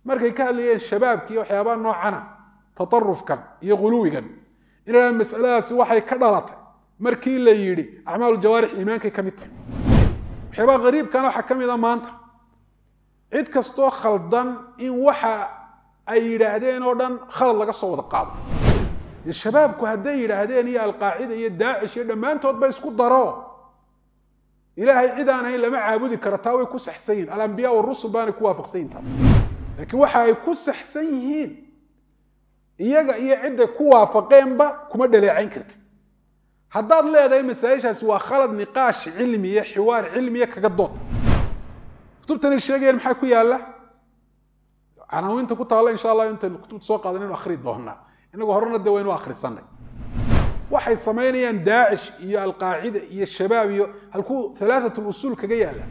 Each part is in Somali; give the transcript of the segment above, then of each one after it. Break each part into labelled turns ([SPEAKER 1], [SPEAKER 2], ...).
[SPEAKER 1] Markay ka hadlayeen shabaabki iyo waxyaabaha noocana, tatarufkan iyo ghuluwigan, inay masaladaasi waxay ka dhalatay markii la yidhi acmaalu jawaarix iimaankay ka mid tahay. Waxyaabaha qariibkana waxaa ka mid a maanta cid kastoo khaldan in waxa ay yidhaahdeen oo dhan khalad laga soo wada qaado. Shabaabku hadday yidhaahdeen iyo alqaacida iyo daacish iyo dhammaantoodba isku daro, ilaahay cid aan ahayn lama caabudi karo, taa way ku saxsan yihin. Alambiya warusul baanay ku waafaqsan yihin taas, laakiin waxa ay ku saxsan yihiin iyaga iyo cidday ku waafaqeenba kuma dhaleecayn kartid. Haddaad leedahay masaa-ishaasi waa khalad, niqaash cilmiya, xiwaar cilmiya kaga dood. Kutubtanay sheegayaan maxaa ku yaala canaawinta ku taalla? Insha Allah intaynu kutubta soo qaadan inu akhri doonaa, inagu horena de waynu akhrisanay. Waxay samaynayaan daacish iyo alqaacida iyo shabaab iyo halkuu halaatat lusuul kaga yaala,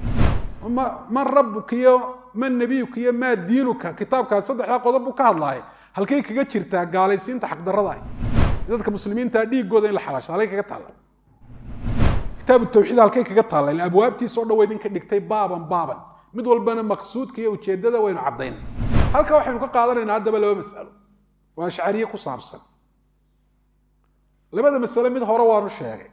[SPEAKER 1] man rabuka iyo man nabiyuka iyo maa diinuka, kitaabkaas saddexdaa qodob buu ka hadlaaya. Halkay kaga jirtaa gaalaysiinta xaqdarrada ah dadka muslimiinta dhiigooda in la xalaasho? Halkay kaga taalla kitaabu tawxiid? Halkay kaga taalla? Ila abwaabtiisa o dhan way idinka dhigtay baaban baaban, mid walbana maqsuudka iyo ujeeddada waynu caddaynay. Halkaa waxaynu ka qaadanaynaa haddaba laba mas'alo oo ashcariye ku saabsan. Labada masale mid hore waanu sheegay,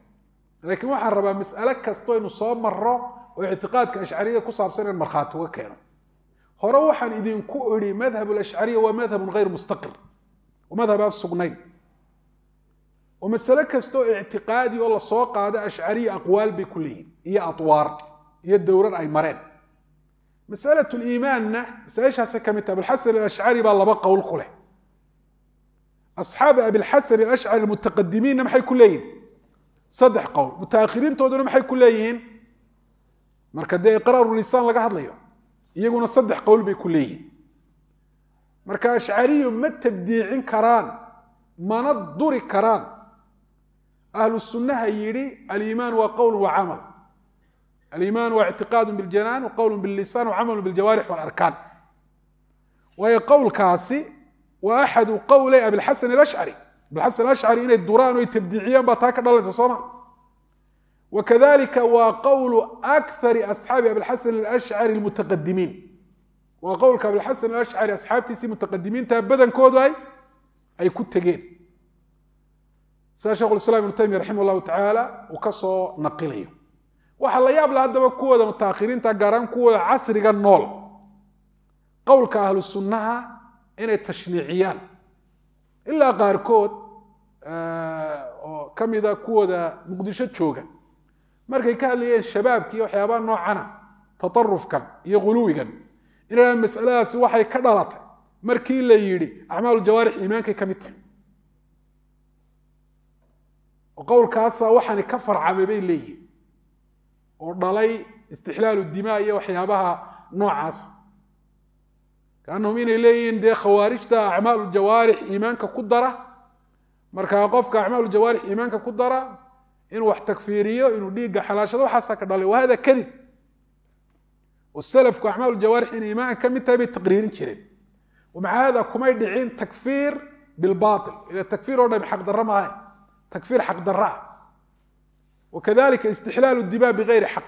[SPEAKER 1] laakiin waxaan rabaa mas'ale kasto aynu soo marro oo ictiqaadka ashcariyada ku saabsan in markhaati uga keeno. Hore waxaan idinku idhi madhab alashcariya waa madhabun hayr mustaqir, waa madhab aan sugnayn, oo masale kastoo ictiqaadi oo lasoo qaado ashcariya aqwaal bay ku leeyihin iyo atwaar iyo dowrar ay mareen. Masalat liimaanna masaa-ishaasay ka mid tahay. Abulxasan alashcari baa laba qowl ku leh, asxaabi abilxasan alashcari mutaqadimiinna maxay ku leeyihin? Saddex qowl. Mutaakhiriintooduna maxay ku leeyihiin? Marka dee iqraaru lisaan laga hadlayo, iyaguna saddex qowl bay ku leeyihiin. Marka ashcariyu ma tabdiicin karaan mana duri karaan ahlu sunnaha yidhi aliimaan waa qowl wa camal, aliimaan waa ictiqaadu biljanaan wa qowl billisaan wa camalu biljawaarix walarkaan. Waayo qowlkaasi waa axadu qowlay abilxasan alashcari. Abilxasan alashcari inay duraan o ay tabdiiciyaan baa taa ka dhalanaysa, soo ma? Wakadalika waa qowlu akari asxaabi abilxasan alashcari almutaqadimiin, waa qowlka abilxasan alashcari asxaabtiisii mutaqadimiinta badankoodu ay ku tegeen, sida shekhu islam ibnu taymiya raximah llahu tacaala uu ka soo naqilayo. Waxaa la yaab la haddaba kuwooda mutaakhiriinta, gaaraan kuwooda casriga nool, qowlka ahlu sunnaha inay tashniiciyaan, ilaa qaarkood oo ka mida kuwooda Muqdisho jooga markay ka hadlayeen shabaabki iyo waxyaabaha noocana, tatarufkan iyo ghuluwigan, inay masaladaasi waxay ka dhalatay markii la yidhi acmaalu jawaarix iimaankay ka mid tahay, oo qowlkaasa waxaani ka farcamay bay leeyihin, oo dhalay istixlaalu dimaa iyo waxyaabaha noocaasa, kaanahum inay leeyihiin dee khawaarijta acmaalu jawaarix iimaanka ku dara. Markaa qofka acmaalu jawaarix iimaanka ku dara inuu wax takfiiriyo, inuu dhiigga xalaashado, waxaasaa ka dhalay. Wahada kadib, oo salafku acmaalu jawaarix inay iimaanka ka mid tahay bay taqriirin jireen, wamaca hada kumay dhicin takfiir bilbail, ila takfiir oo dham xaq darro maaha, takfiir xaq darro ah. Wakadalika istixlaalu dimaa bigayri xaq,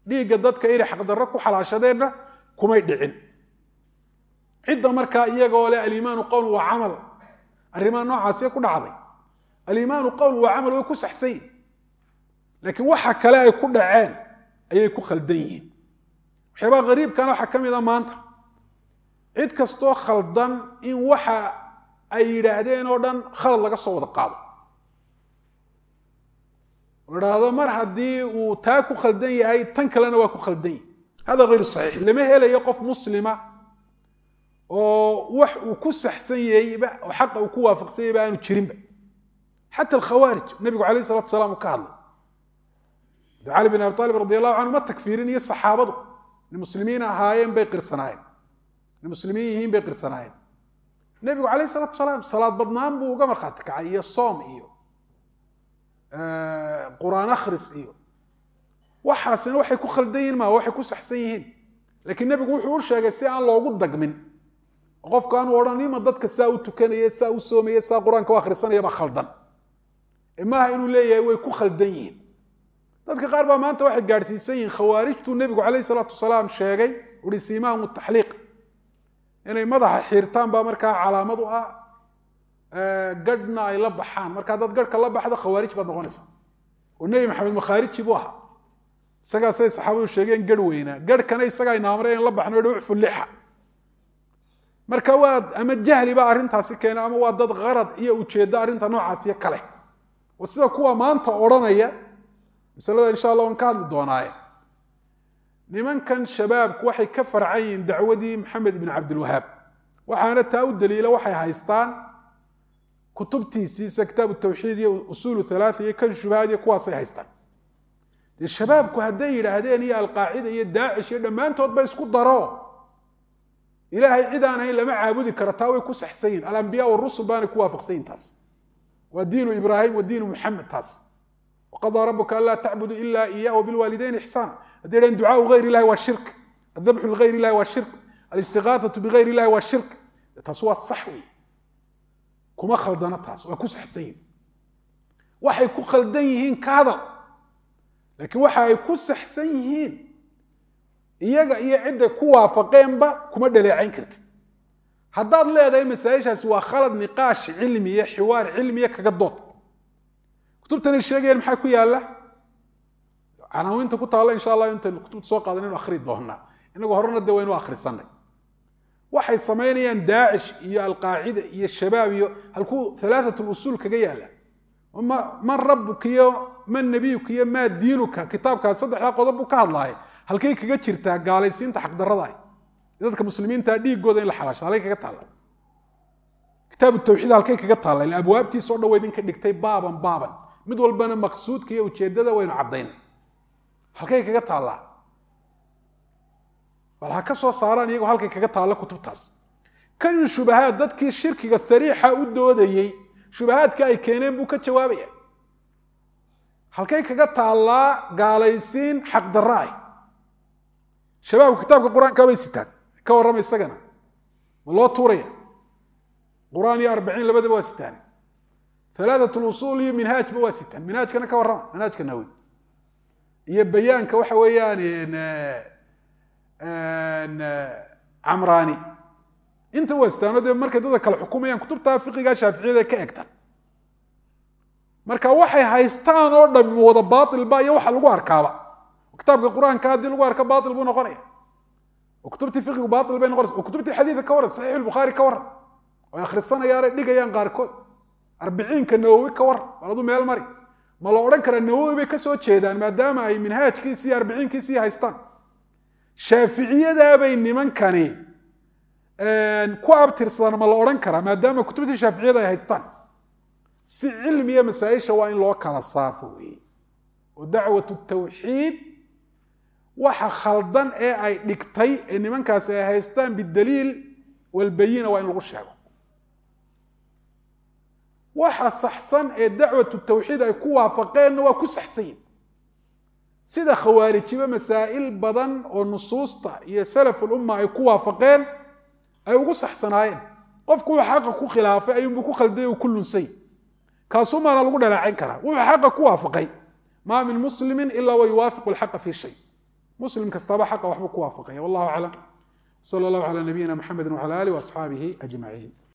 [SPEAKER 1] dhiigga dadka inay xaqdarro ku xalaashadeenna kumay dhicin. Cidda markaa iyagoo leh aliimaanu qowl wa camal arrimaha noocaasiya ku dhacday, aliimaanu qowl wa camal way ku saxsan yihin, laakiin waxa kale ay ku dhaceen ayay ku khaldan yihiin. Waxyaabaha qariibkana waxaa ka mid a maanta cid kastoo khaldan in waxa ay yidhaahdeen oo dhan khalad laga soo wada qaado, la idhaahdo mar haddii uu taa ku khaldan yahay tan kalena waa ku khaldan yahay. Hada hayru saxiix. Lama helayo qof muslima oo wax uu ku saxsan yahayba oo xaqa uu ku waafaqsan yahayba aanu jirinba. Xata alkhawaarij nabigu alayh isalatu wasalaam uu ka hadlay, cali bin abi aalib radi allahu canhu ma takfiirin, iyo saxaabadu in muslimiin ahaayeen bay qirsanaayeen, in muslimiin yihiin bay qirsanaayeen. Nebigu calayh isalatu wasalaam salaad badnaan buu uga markhaati kacay, iyo soom iyo qur-aan akhris iyo waxaasina waxay ku khaldan yihin maa, waxay ku saxsan yihiin. Laakiin nebigu wuxuu u sheegay si aan loogu dagmin, qofku aanu odhan ima dadka saa u tukanaya, saa u soomaya, saa qur-aanka u akhrisanaya baa khaldan, maaha inuu leeyahay way ku khaldan yihiin. Dadka qaar baa maanta waxay gaadhsiisan yihiin khawaarijtuu nebigu calayh isalaatu wasalaam sheegay, uhi siimaahum taxliiq, Inay madaxa xiirtaan baa markaa calaamad u ah, gadhna ay la baxaan. Marka haddaad garhka la baxdo khawaarij baad noqonaysaa. Oo Nebi Maxamed makhaariji buu ahaa, isagaasay saxaabadu sheegeen garh weynaa, garhkana isagaa inaamray in la baxno, ucfu lixa. Marka waa ama jahli baa arrintaasi keena, ama waa dad qarad iyo ujeeddo arrinta noocaasiyo kale. Oo sida kuwa maanta odhanaya masalada, insha Allah waan ka hadli doonaaye, nimankan shabaabku waxay ka farcan yihiin dacwadii Maxamed ibn Cabdilwahaab. Waxaana taa u daliila waxay haystaan kutubtiisii, sida Kitaabu Tawxiid iyo Usuulu Halaatha iyo kan shubahaad iyo kuwaasay haystaan. Dee shabaabku hadday yidhaahdeen iyo Alqaacida iyo Daacish iyo dhammaantoodba isku daro, Ilaahay cid aan ahayn lama caabudi karo, taa way ku saxsan yihin. Alambiya warusul baanay ku waafaqsan yihin. Taas waa diinu Ibraahim wa diinu Muxamed taas. Waqadaa rabuka anlaa tacbudu ila iyah wabilwaalidayni ixsaana. Hadday yidhahdeen ducaau gayr illahi waa shirk, adabxu ligayr illahi waa shirk, alistigaahatu bigayr illahi waa shirk, taas waa sax wey, kuma khaldana, taas waa ku saxsan yihin. Waxay ku khaldan yihiin ka hadal, laakiin waxa ay ku saxsan yihiin iyaga iyo cidday ku waafaqeenba kuma dhaleecayn kartid. Haddaad leedahay masaa-ishaasi waa khalad, niqaash cilmiya, xiwaar cilmiya kaga dood. Kutubtanay sheegayaan maxaa ku yaala? Canaawinta ku taalla insha Allah intaynu kutubta soo qaadan inu akhri doonaa, inagu horena dee waynu akhrisanay. Waxay samaynayaan Daacish iyo Alqaacida iyo shabaab iyo halkuu halaatat lusuul kaga yaala? Man rabuka iyo man nabiyuka iyo maa diinuka, kitaabkaas saddexdaa qodob buu ka hadlaaya. Halkay kaga jirtaa gaalaysiinta xaqdarrada ah, dadka muslimiinta dhiigooda in la xalaasho? Halkay kaga taalla Kitaabu Tawxiid? Halkay kaga taalla? Ila abwaabtiisa o dhan wa idinka dhigtay baaban baaban, mid walbana maqsuudka iyo ujeeddada waynu caddaynay. Halkay kaga taallaa? Bal ha ka soo saaraan iyagoo halkay kaga taalla kutubtaas. Kan shubahaad, dadkii shirkiga sariixa u doodayey shubahaadka ay keeneen buu ka jawaabaya. Halkay kaga taallaa gaalaysiin xaqdarro ah? Shabaabku kitaabka Qur-aanka bay sitaan, ka warrama isagana, ma loo tuuraya? Qur-aan iyo 40 labadaba waa sitaan, halaatat lusuul iyo minhaajba waa sitaan. Minhaajkana ka warrama, minhaajka Nawi iyo bayaanka waxa weeyaan Camraani inta waa sitaano. Dee markay dadka kale xukumayaan kutubta fiqiga Shaaficiyada ka egta, marka waxay haystaan oo dham wada baatil ba iyo waxa lagu arkaaba. Kitaabka Qur-aanka haddii lagu arko baatil buu noqonaya, oo kutubtii fiqigu baatil bay noqonaysa. Oo kutubtii xadiidka ka warran, Saxiix Albukhaari ka warran oo ay akhrisanayaanay dhigayaan qaarkood, Arbiciinka Nawowi ka warran, bal aduu meel mari. Ma la odhan karaa Nawowi bay kasoo jeedaan maadaama ay minhaajkiisi iyo arbiciinkiisii haystaan? Shaaficiyadaabay nimankani ku abtirsadaan ma la odhan karaa maadaama kutubtii Shaaficiyada ay haystaan? Si cilmiya masaa-isha waa in loo kala saafo wey. Oo dacwatu tawxiid waxa khaldan ee ay dhigtay ee nimankaasi ay haystaan bidaliil walbayina waa in lagu sheego. Waxa saxsan ee dacwatu tawxiid ay ku waafaqeenna waa ku saxsan yihin, sida khawaarijiba masaa'il badan oo nusuusta iyo salafulumma ay ku waafaqeen ay ugu saxsanaayeen. Qofku wuxuu xaqa ku khilaafay ayuunbuu ku khalday uu ku lunsay, kaasumaana lagu dhaleecayn karaa. Wuxuu xaqa ku waafaqay, maa min muslimin ilaa wa yuwaafiqu alxaqa fi shay, muslim kastaba xaqa waxbuu ku waafaqaya. Wallahu aclam, sala allahu calaa nabiyina Maxamedi wacala alih waasxaabihi ajmaciin.